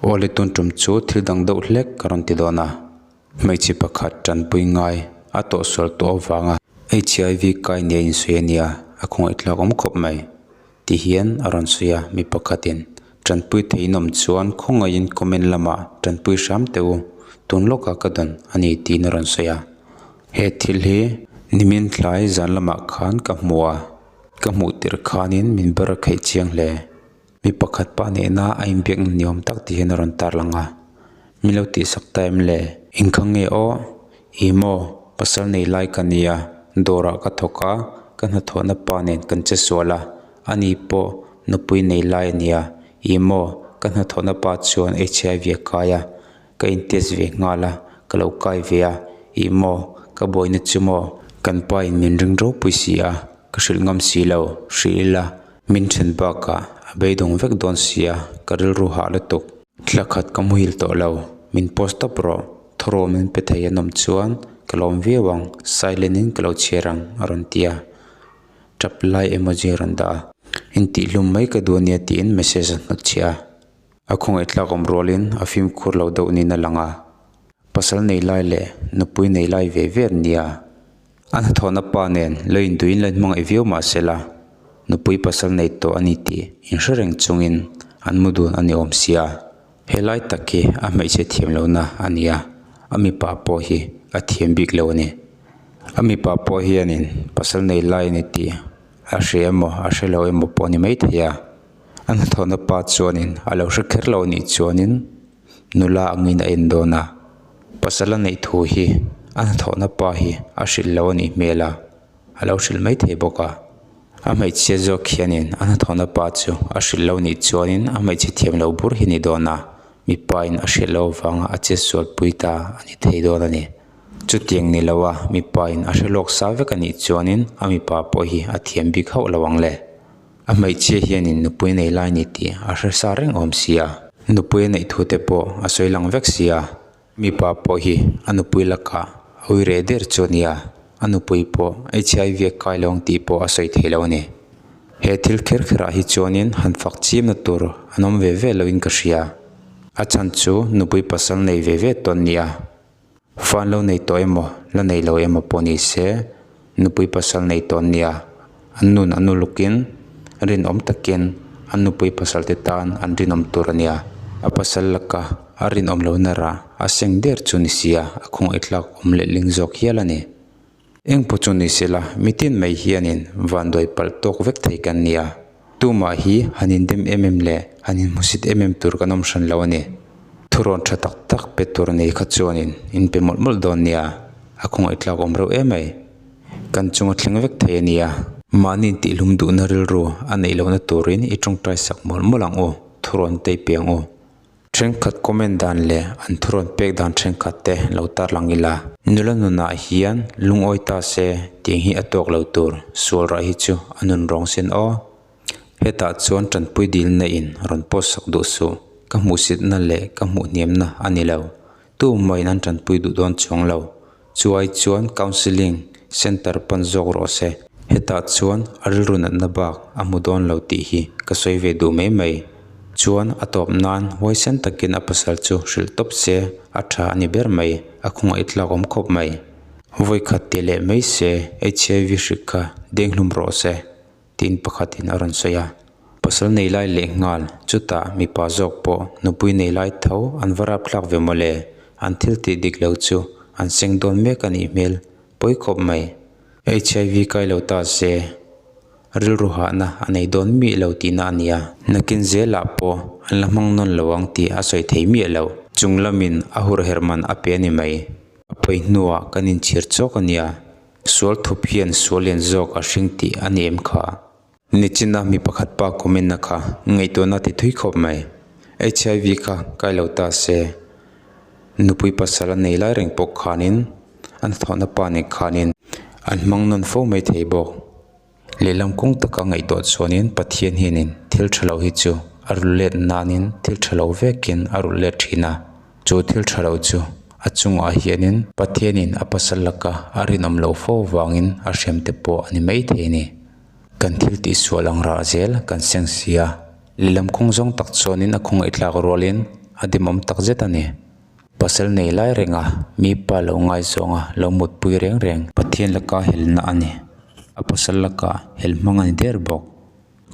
Awle tun tum chu thil dang deuh hlek ka rawn ti dawn a, hmeichhe pakhat tanpui ngai a tawhsual tawh avanga HIV kai nia insawi a nia, a khawngaihthlak awm khawp mai ti hian a rawn sawi a, mi pakhatin tanpui thei in awm chuan khawngaihin comment lamah tanpui hram teh u, tun lawkah ka dawn a ni tiin a rawn sawi a, he thil hi nimin tlai zan lamah khan ka hmu a, ka hmuh tirh khanin min ber a kheih chiang hle. Mi pakhat pa nena a inbiakna ni awm tak tih hian a rawn tarlang a, min lo tihsak ta em le? Engkhang nge aw? Ih maw, pasal nei lai ka nia, dawrah ka thawk a, ka hnathawhna pa nen kan che sual a, ani pawh nupui nei lai a nia, ih maw, ka hnathawhna pa chuan HIV a kai a, ka in test ve nghal a, ka lo kai ve a, ih maw, ka buaina chu maw, kan pa in min ring ropui si a, ka hrilh ngam si lo, hrilh ila, min then bakah a beidawng vek dawn si a, ka rilru hah lutuk. Thla khat ka muhil tawh lo, min post tawp rawh, thawraw min pe thei an awm chuan ka lawm viau ang, silent in ka lo chhiar ang a rawn ti a, tap lai emoji a rawn dah a, intihhlum mai ka duh ania tiin message a hnutchhiah a. A khawngaihthlak awm rualin a fimkhur lo deuh niin a lang a, pasal nei lai leh nupui nei lai ve ve an nia. A hnathawhna pa nen lo induiin lo inhmangaih viau mah se la, nupui pasal nei tawh a ni tih inhre reng chungin an mu dun a ni awm sia. He lai tak hi a hmeichhe thiam lohna a ni a, a mipa pawh hi a thiam bik lo a ni. A mipa pawh hianin pasal nei lai a ni tih a hria emaw a hre lo emaw pawh a ni maithei a. A hnathawhna pa chuanin a lo hre kher lo anih chuanin nula angin a en dawn a, pasal a neih thu hi a hnathawhna pa hi a hrilh lo anih hmel a, a lo hrilh maithei bawk a. A hmeichhia zawk hianin a hnathawhna pa chu a hrilh lo anih chuanin a hmeichhe thiam lo bur hi a ni dawn a, mipa in a hrilh loh avanga a chetsual pui ta a ni thei dawn a ni. Chutiang ni lo a mipa in a hre lawk sa vek anih chuanin a mipa pawh hi a thiam bik hauh lo ang le. A hmeichhia hianin nupui nei lai ni tih a hre sa reng awm sia, nupui a neih thu te pawh a sawi lang vek sia, mipa pawh hi a nupui lakah a ui reh der chu a nia, a nupui pawh HIV a kai lo ang tih pawh a sawi thei lo a ni. He thil kher kherah hi chuanin han fak chiamna tur an awm ve ve loin ka hria, a chhan chu nupui pasal nei ve ve tawn nia. Fan lo nei tawh emaw, la nei lo emaw pawh ni se, nupui pasal nei tawh an nia. An nun an ulukin rinawm takin an nupui pasal te tan an rinawm tur a nia. A pasal laka a rinawm lohna rah a seng der chu ni sia, a khawngaihthlak awm leh ling zawk hial a ni. Eng pawh chu ni sela, mitin mai hianin vanduai palh tawk vek thei kan ni a, tumah hi han indem em em leh han inhmusit em em tur kan awm hran lo a ni. Thurawn tha tak tak pe tur nei kha chuanin in pe mawlh mawlh dawn nia, a khawngaihthlak awm reuh em mai. Kan chunga thleng vek thei a nia. Mahni intihlum duhna rilru a neih lohna turin i tawngtai sak mawlh mawlh ang u, thurawn te i pe ang u. Thenkhat comment dan leh an thurawn pek dan thenkhat te lo tarlang ila. Nula nunah hian lungawi ta se tiang hi a tawk lo tur sual rah hi chu a nun rawng sin aw. Hetah chuan tanpui dilna in rawn post sak duh suh, ka hmuhsitna leh ka hmuh hniamna a ni lo. Tumah in an tanpui duh dawn chuang lo. Chuai chuan counselling centre pan zawk rawh se. Hetah chuan a rilru natna bak a hmu dawn lo tih hi ka sawi ve duh mai mai. Chuan a tawp nan huaisen takin a pasal chu hrilh tawp se a tha a ni ber mai, a khawngaih tlak awm khawp mai. Vawikhat tih leh mai se HIV hrik kha denghlum rawh se. Tiin pakhatin a rawn sawi a, pasal nei lai leh nghal, chutah mipa zawk pawh nupui nei lai tho an va rap thlak ve mawle, an thil tih dik lo chu an seng dawn mek a nih hmel pawi khawp mai. HIV kai lo ta se rilru hahna a nei dawn miah lo tihna a nia. Nakin zelah pawh an la hmang nawn lo ang tih a sawi thei miah lo. Chung lamin a hurherh man a pe a ni mai. A pawi hnuah kan inchhir chawk a nia. Sual thup hian sual lian zawk a hring tih a ni em kha? Nichina mi pakhat pa comment na kha ngaihtuahna ti thui khawp mai. HIV kha kai lo ta se, nupui pasal a nei lai reng pawh khanin an thawhna pa nen khanin an hmang nawn fo mai thei bawk. Lehlam kawng taka ngaihtuah chuanin Pathian hianin thil tha lo hi chu a rulh let nanin thil tha lo vekin a rulh let thin a. Chu thil tha lo chu a chungah hianin Pathianin a pasal laka a rinawm loh fo vangin a hrem te pawh a ni maithei a ni. Kan thil tihsual ang rah zel kan seng si a, lehlam kawng zawng tak chuanin a khawngaihthlak rualin. A demawm takzet a ni. Pasal nei lai renga mi pa lo ngaizawnga lo mutpui reng reng. Pathian laka helna a ni. A pasal laka hel hmang a ni der bawk.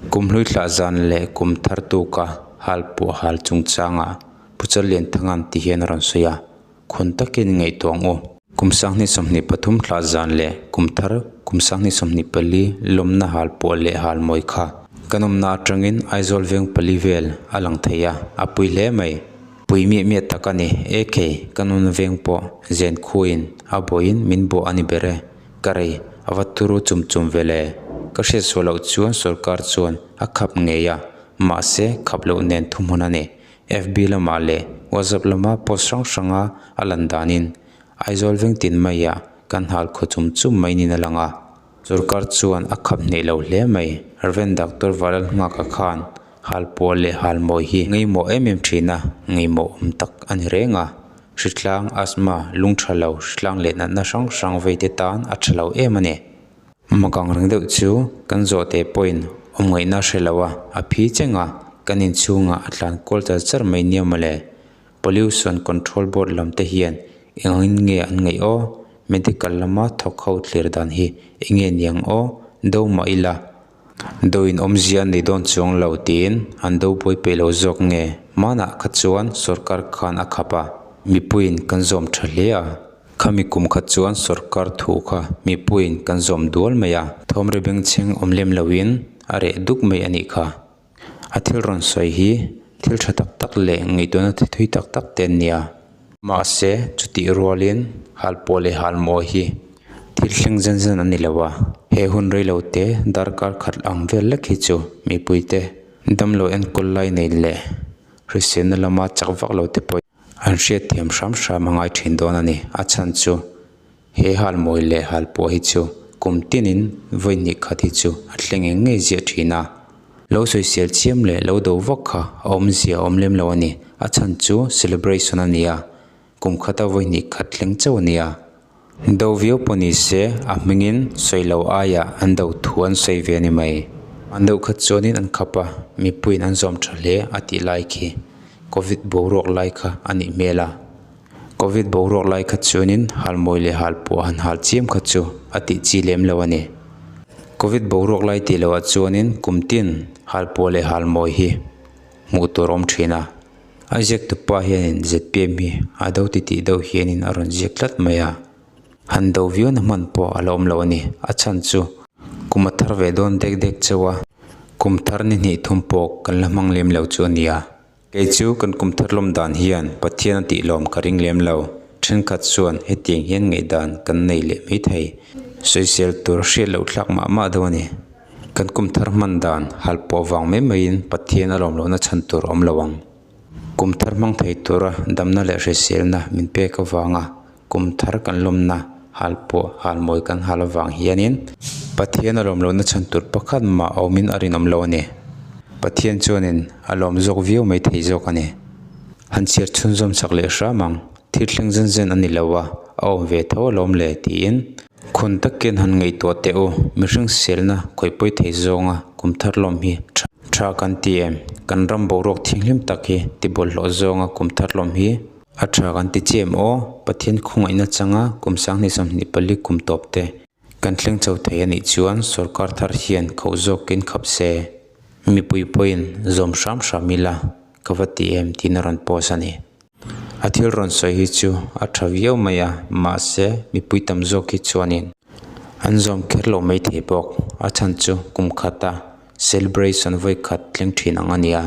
Kum hlui thlah zan leh kum thar tuka hal puah hal chungchangah Pu Challianthanga'n ti hian a rawn sawi a, Khawn takin ngaihtuah ang u. Kum 2023 thlah zan leh kum thar kum 2024 lawmna hal puah leh hal mawi kha kan awmna atangin Aizawl veng pali vel a lang thei a, a pui hle mai. Pui miah miah tak a ni. AK, kan awmna veng pawh zen khuin a buaiin min buah a ni ber e. Ka rei, a va turu chum chum ve le. Ka hriat suah loh chuan sorkar chuan a khap ngei a, mahse khap loh nen thuhmun a ni. FB lamah leh WhatsApp lama post hrang hranga a lan danin Aizawl veng tin maiah kan hal khaw chum chum mai niin a lang a. Sorkar chuan a khap hneh lo hle mai. Rev. Doctor Valalhngaka khan halpuah leh halmawi hi ngaihmawh em em thin a, ngaihmawh awm tak a ni reng a. Hritlang, asthma, lung tha lo, hritlang leh natna hrang hrang vei te tan a tha lo em a ni. Mak ang reng deuh chu kan zawhte pawhin awm ngaihna a hre lo a, a phi cheng a, kan inchhungah a tlan kual char char mai nia mawle. Pollution Control Board lam te hian eng angin nge an ngaih aw? Medical lama thawk ho thlir dan hi eng nge niang aw? Do mah ila. Do in awmzia a nei dawn chuang lo tiin an do buai peih lo zawk nge? Hmanah kha chuan sorkar khan a khap a, mipuiin kan zawm tha hle a. Khami kum khat chuan sorkar thu kha mipuiin kan zawm dual mai a, thawmri bengchheng awm lem loin a reh duk mai a nih kha. A thil rawn sawi hi thil tha tak tak leh ngaihtuahna thi thui tak tak te an nia. Mahse, chutih rualin halpuah leh halmawi hi thil thleng zen zen a ni lo a, he hun reilo te darkar khat ang vel lek hi chu mipuite damlo enkawl lai nei leh hriselna lama chak vak lo te pawh An hriatthiam hram hram a ngai thin dawn a ni. A chhan chu he halmawi leh halpuah hi chu kum tinin vawi hnih khat hi chu a thleng eng ngei ziah thin a. Lo sawisel chiam leh lo do vak kha a awmzia a awm lem lo a ni. A chhan chu celebration a ni a, kum khata vawi hnih khat thleng chauh a ni a. Do viau pawh ni se, a hmingin sawi lo aiah an do thu an sawi ve a ni mai. An deuh khat chuanin an khap a, mipuiin an zawm tha hle a tih lai khi Covid boruak lai kha a nih hmel a. Covid boruak lai kha chuanin halmawi leh halpuah han hal chiam kha chu a tih chi lem lo a ni. Covid boruak lai tih loah chuanin kum tin halpuah leh halmawi hi hmuh tur a awm thin a. A ziaktupa hianin zpm hi a do titih deuh hianin a rawn ziak tlat mai a, han do viauna hman pawh a la awm lo a ni. A chhan chu kum a thar ve dawn dek dek chauh a, kum thar ni hnih thum pawh kan la hmang lem lo chu a nia. Kei chu kan kum thar lawm dan hian Pathian a tih lawm ka ring lem lo. Thenkhat chuan hetiang hian ngaihdan kan nei leh mai thei. Sawisel tur hriat loh thlak mah mah deuh a ni. Kan kum thar hman dan hal pawh vang mai maiin Pathian a lawm lohna chhan tur a awm lo ang. Kum thar hmang thei tura damna leh hriselna min pek avanga kum thar kan lawmna hal pawh hal mawi kan hal avang hianin Pathian a lawm lohna chhan tur pakhat mah a awmin a rinawm lo a ni. Pathian chuanin a lawm zawk viau mai thei zawk a ni. Han chhiar chhunzawm chak leh hram ang, thil thleng zen zen a ni lo a, a awm ve tho alawm le tiin Khun takin han ngaihtuah teh u, mihring selna khawih pawi thei zawnga kum thar lawm hi tha tha kan ti em? Kan ram boruak thianghlim tak hi ti bawlhhlawh zawnga kum thar lawm hi a tha kan ti chiah em aw? Pathian khawngaihna changa kum 2024 kum tawp te kan thleng chho thei a nih chuan sorkar thar hian khauh zawkin khap se, mipui pawhin zawm hram hram ila ka va ti em tiin a rawn post a ni. A thil rawn sawi hi chu a tha viau mai a, mahse mipui tam zawk hi chuanin an zawm kher lo mai thei bawk. A chhan chu kum khata celebration vawi khat thleng thin ang a nia.